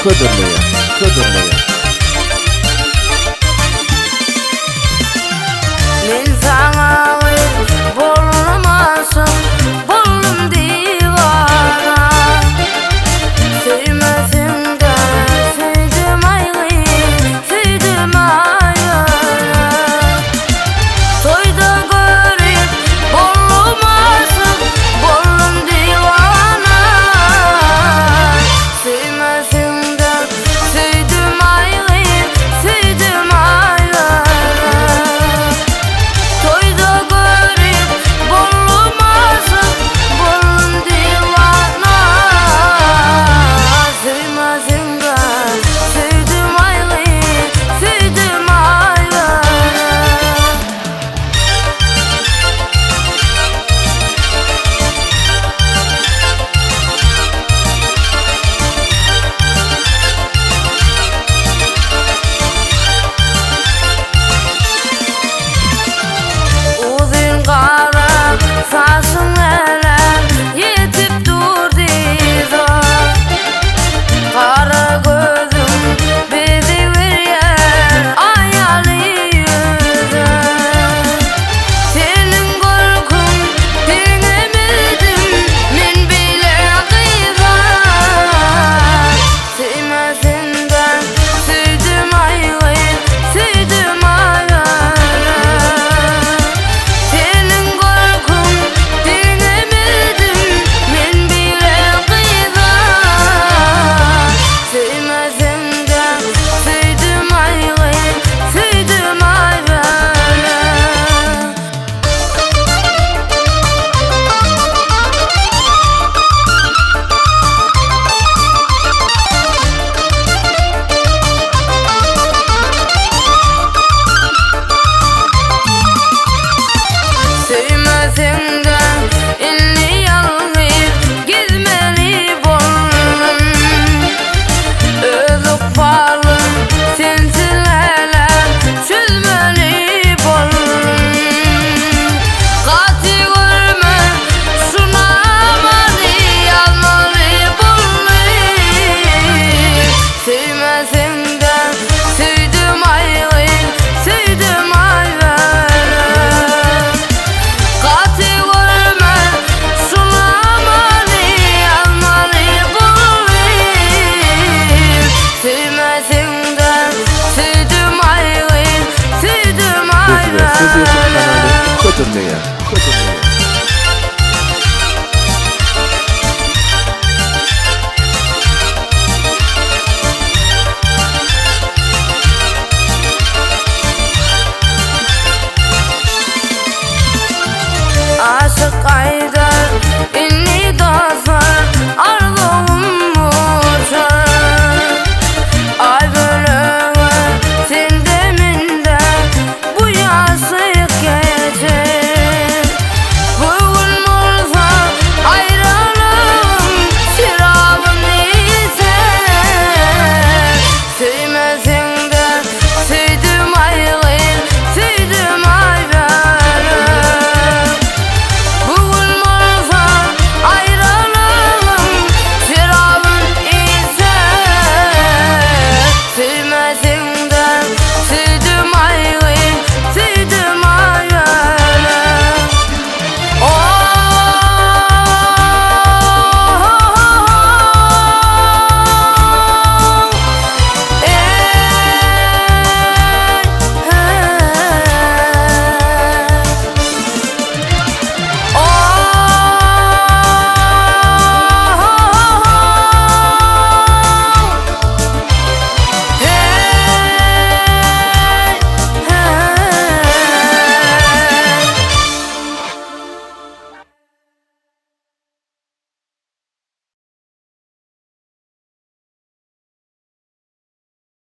Hödürleýär. Hödürleýär. Men saňa gyz boldum aşyk, boldum diwana. Söýmeseň-de söýdüm aý gyz, söýdüm aý ýöne. Toýda görüp boldum aşyk, boldum diwana. Söýmeseň-de söýdüm aý gyz, söýdüm aý ýöne. Toýda görüp boldum aşyk, boldum diwana. Söýmeseň-de söýdüm aý gyz, söýdüm aý ýöne. Uzyn gara saçyň älem ýetip dur dyza. Gara gözüň bizi berýär aýaly ýüze. Seniň görküň deňemedim men beýle gyza. Söýmeseň-de söýdüm aý gyz, söýdüm aý ýöne. Seniň görküň deňemedim men beýle gyza. Söýmeseň-de söýdüm aý gyz, söýdüm aý ýöne. Söýmeseň-de indi ýalňyz gezmeli boldum. Öz ykbalym sensiz älem çözmeli boldum. Gaty görme şu namany ýazmaly boldum. Söýmeseň-de söýdüm aý gyz, söýdüm aý ýöne. Gaty görme şu namany ýazmaly boldum. Söýmeseň-de söýdüm aý gyz, söýdüm aý Biz we Siz YouTube ýöne. kanaly hödürleýär.